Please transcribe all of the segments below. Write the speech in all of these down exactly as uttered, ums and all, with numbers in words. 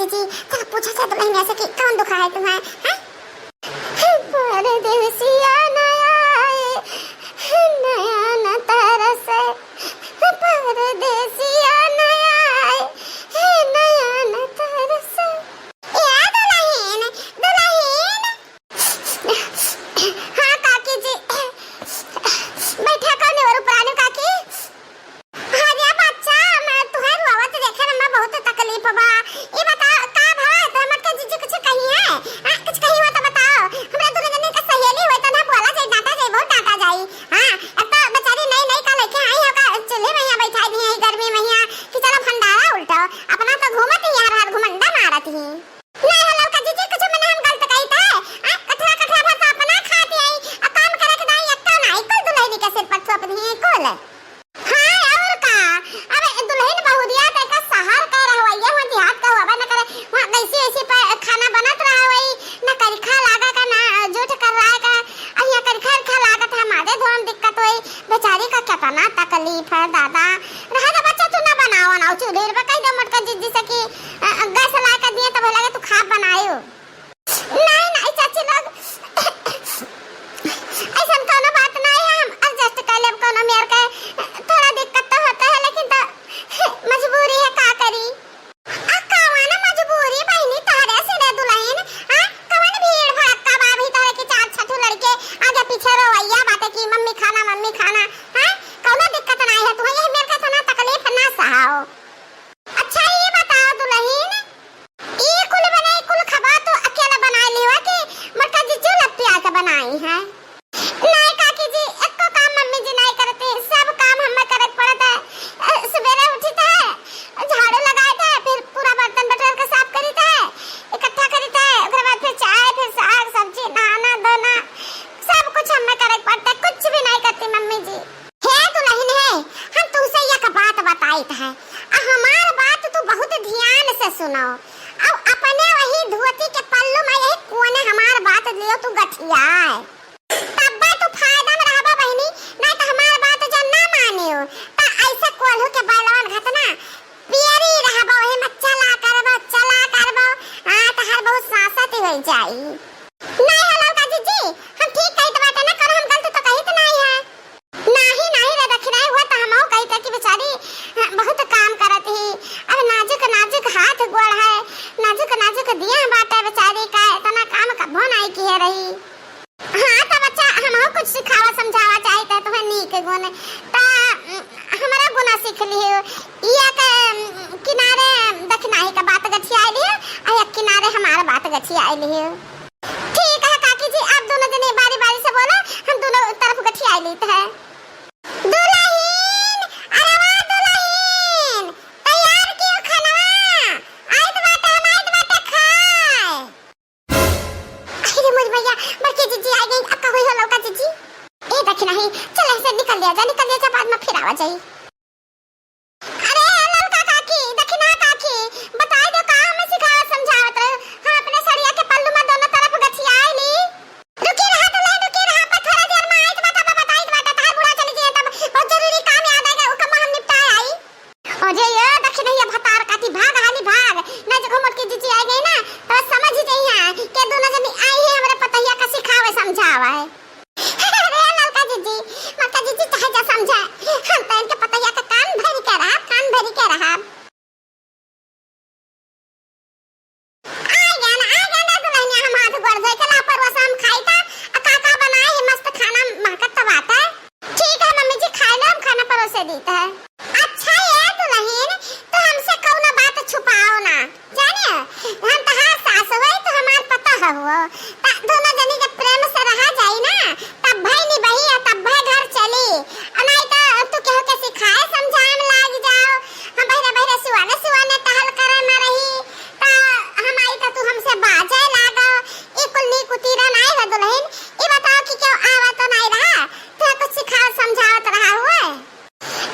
जी, चला पूछा जाए दुलहिनिया से कि कौन दुख है तुम्हें, हैं? परदेसिया नया आए, नया न तरस, परदेसिया नया आए, नया न तरस। ए दुलहिन, दुलहिन। हाँ काकी जी, बैठा कौन है और पुरानी काकी? अरे बच्चा, मैं तुहे रोवत देखे ना, मैं बहुत तकलीफ बा। ई बताओ, का भवा, तोर मोटका जीजी कुछ कही है? हाँ, कुछ कही हो तो बताओ। हमरा दुनो जने के सहेली होई, तो ना बोला जाई, डांटा जाई, बहुत डांटा जाई। हाँ, अब तो बेचारी नई नई का लेके आई हो, का चूल्हे में यहाँ बैठाई दी है, गर्मी में यहाँ, कि चलो भंडारा उल्टो। अपना तो घूमत ही हर हर घुमंडा मारत ही। नहीं हो ललका जीजी, कुछ मने हम गलत कही थे? आ, कठरा कठरा भर तो अपना खाती आई, आ काम करे के दाई एक्का ना, ई कुल दुलहिनी के सिर पर थोप दी, ई कुल। हाँ, और का? अबे दुलहिन बहुरिया ते का शहर का रहवैया हुआ, देहात का हुआ, ना करे, वहाँ कैसी ऐसी पे खाना बनत रहा वही, ना करिखा लागा का, ना जूठ कर रहा का, आ यहाँ करिखा, करिखा लागत है, मारे धोम दिक्कत होई, बेचारी का कितना तकलीफ है दादा। रहा दे बच्चा, तू ना बनाओ ना, चूल्हे पे कह दे मोटका जीजी से कि, अ, अ, गैस ला के दिए, तब लगे तू खा बनायो। नहीं, नहीं चाची लोग, ऐसन कोनो बात नहीं है, हम adjust कर लेब कोनो मेर के। थोड़ा दिक्कत तो होता है, लेकिन तो मजबूरी है, का करी। आ, कवन मजबूरी बहिनी तोहरे से रे दुलहिन? हाँ, कवन भीड़ भड़क्का बा अभी तोहरे के चार छठू लड़के आगे पीछे रोवैया बाटे कि मम्मी खाना, मम्मी खाना। हाँ, कौनो दिक्कत नाई है, तुहे यही मेर के इतना तकलीफ ना सहाओ। अच्छा, ई बताओ दुलहिन, ई कुल बनाई, कुल खबा तू अकेला बनाई लियो कि मोटका जीजू लपटिया के बनाई है? नाई काकी जी, एको काम मम्मी जी नाई करती, सब काम हमें करे के पड़त है। अ, सुबेरे उठित है, झाड़ू लगाइत है, फिर पूरा बर्तन बटोर के साफ करित है, इकट्ठा करित है, ओकरे बाद फिर चाय, फिर साग, सब्जी, नहाना, धोना, सब कुछ हमें करे के पड़त है, कुछ भी नाई करती मम्मी जी। हे दुलहिन हे, हम तुमसे एक बात बताइत है, आ हमार बात तू बहुत ध्यान से सुनो। अब अपने वही धोती के पल्लू में यही कोने हमार बात लियो तू गठियाए। तब्बे तू फायदा में रहबा बहिनी, नहीं तो हमार बात जब ना मानियो, त ऐसे कोल्हू के बैलवन घतना पियरी रहबो, ओही में चला करबो, चला करबो, आ, तहार बहुत सांसत ही होई जाई। नहीं हो ललका जीजी, हम ठीक कहित बाटे ना, कौनो हम गलत तो कहित नहीं है। नाही, नाही रे दखिनाई, हुआ तो हमहू कहित है कि बेचारी, हाँ, बहुत काम करत ही। अब नाजुक, नाजुक हाथ गोड़ है, नाजुक, नाजुक दिया बाटे बेचारी का, इतना काम कभो नहीं किए रही। हाँ, त बच्चा, हमहू कुछ सिखावा समझावा चाहित है तुम्हें नीक गुण। त, उम, हमरा गुना सीख लियो। इया के, उम, किनारे दखिनाही का बात गठियाई लियो, आ एक किनारे हमार बात गठियाई लियो। ठीक है काकी जी, आप दोनों जने बारी बारी से बोलो, हम दोनों तरफ गठियाई लीत है। दुलहिन, अरे वाह दुलहिन, तैयार कियो खनवा, आइत बाटे, हम आइत बाटे खाए। अरे मोर भैया, बड़की जीजी आ गई, अब का होई हो ललका जीजी? ए दखिनाही, चल ऐसे निकल लिया जा, निकल लिया जा, बाद में फिर आवा जाई। अरे ललका काकी, दखिना काकी, बताई दो का हमें सिखावत समझावत रहे? हम अपने सड़िया के पल्लू में दोनों तरफ गठियाई ली। रुकी रहा दुलहिन, रुकी रहा, पर थोड़ा देर में आइत बाटा, बताइत बाटा, तहार बूढ़ा चली जाए तब बहुत जरूरी काम याद आएगा, उ काम हम निपटाए आई। अरे ये दखिनहिया भतार काटी, भाग हाली भाग, ना जो मोटकी जीजी आ गई ना, तो समझ ही जाइए कि दोनों जनी आई है हमरे पतहिया का सिखावे समझावे। अरे ललका जीजी, मोटका जीजी चाहे जा समझा, हम तो इनके पतहिया का कान भरी के रहा, कान भरी के रहा। आ गया ना, आ गया ना दुलहिनिया, हम हाथ गोड़ धोए के ला परोसा हम खाई था, आ का का बनाए है मस्त खाना महकत तो बात है। ठीक है मम्मी जी, खाए लो, हम खाना परोसे दीत है। अच्छा ये दुलहिन, तो हमसे कौनो बात छुपाओ ना, जाने हम तहार सास होई तो हमार पता हुआ, ता दोनों जनी जब प्रेम से रहा जाई ना, तब भाई निभाई आ तब भाई घर चली। आ नाई तो तू केहू के सिखाए समझाए में लाग जाओ। हम बहरे बहरे सुआने सुआने टहल करे न रही। ता हम आई तो तू हमसे बाजे लागो। ई कुल नीक उतीरा नाई हो दुलहिन। ई बताओ कि केहू आवा तो नाई रहा? तू कुछ सिखावत समझावत रहा हुआ?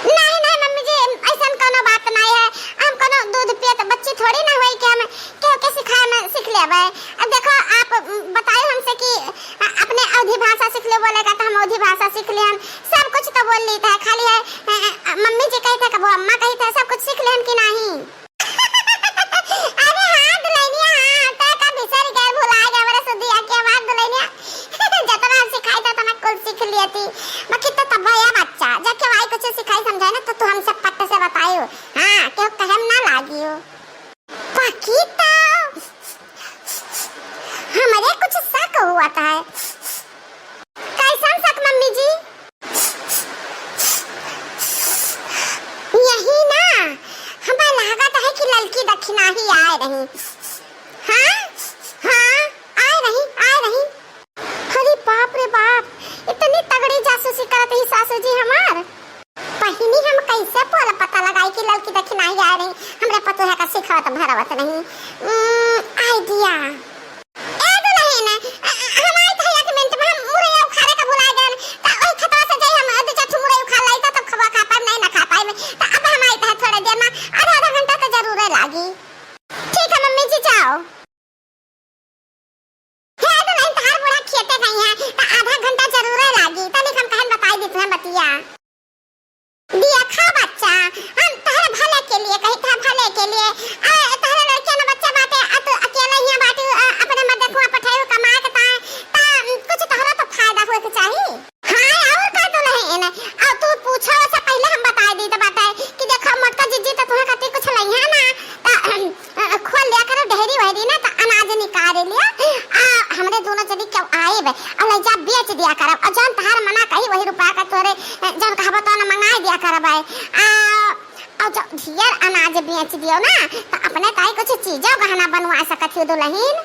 नहीं, नहीं मम्मी जी, ऐसन कोनो बात नहीं है। हम कोनो दूध पियत बच्ची थोड़ी ना होई कि हम केहू के सिखाए में सीख लेबै। अब देखो, आप, उम, बतायो हमसे कि, अ, अपने अवधी भाषा सीख ले बोलेगा तो हम अवधी भाषा सीख ले, हम सब कुछ तो बोल लेता है। खाली है, अ, अ, मम्मी जी कहते कबो अम्मा कहते है, सब कुछ सीख ले हम कि नहीं? अरे हाँ, उम, idea। ए दुलहिन, अ, अ, हम आइत है एक मिनट में, हम मुरई उखाड़े का भुला गए। त ओई खेतवा से जाई, हम दू चार ठो मुरई उखाड़ लाई, त तब खबा खा पाइब, नहीं ना खा पाइब। त अब हम आइत है थोड़े देर में, आधा आधा घंटा तो जरूरे लागी। ठीक है मम्मी जी, जाओ। हे दुलहिन, तहार बूढ़ा खेते गई है, त आधा घंटा जरूरे लागी। तनिक हम कहन बताई दी तुहें बतिया। देखा बच्चा, हम तहरे भले के लिए कही था, भले के लिए। आ, तहरे लड़किया ना बच्चा बाटे, आ तू अकेले हियां बाटी, आ, अपने मर्दे कुआं पठाई कमाए के ताए, ता, उम, कुछ तहरा तो फायदा होए के चाही। हाँ, और का दुलहिन, आ तू पूछो से पहले हम बताई दी तो बाटे कि देखो मोटका जिज्जी तो तुहें कती कुछ लइहा ना, ता, उम, अ, खोल लिया करो ढेरी वहरी ना, त अनाज निकाल लिया। आ, हमरे दोनों जनी के आइब, और ले जा बेच दिया करब, और जौन तहार मना कही वही रुपया का तोरे, अ, जौन कहबो तो ना मंगाई दिया करब है। आ, और जब ढेर अनाज बेच दियो ना, त अपने ताई कुछ चीजो गहना बनवा सकत हो दुलहिन।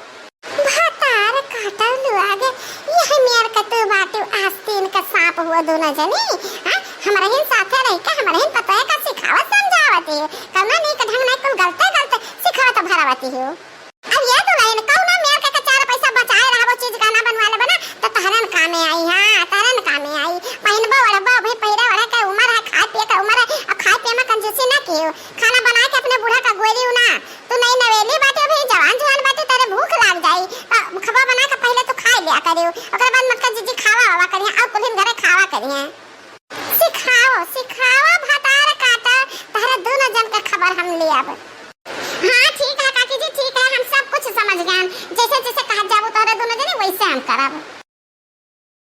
भतार काटल लुआ गे, यही मेर के तू बाटू आस्तीन के सांप हुआ दोनों जनी। हाँ, हमरे ही साथे रह के हमरे ही पतोहे का सिखावत समझावत हो, कौनो नीक ढंग नहीं, कुल गलते गलते सिखावत भरावत हो। अब ये दुलहिन, कौनो मेर के, के चार पैसा बचाए रहबो, चीज गहना बनवा लेबो ना, तो तहरन कामे आई, हाँ, तहरन कामे आई। पहिनबो ओढ़बो, अभी पहिरे ओढ़े के उम्र है, खाए पिए के उम्र है, अब खाए पिए में कंजूसी ना कियो। खाना बनाए के अपने बूढ़ा का गोरी ना, तू नई नवेली बाटे, अभी जवान जुआन बाटे, तेरे भूख लाग जाई, तो खबा बना के पहले तू खाए लिया करियो, ओकरे बाद मोटका जिज्जी खावा वावा करिहे, और कुलिन घरे खावा करिहे। सिखाओ, सिखाओ भतार काटा, तहरा दोनों जन के खबर हम लियाब।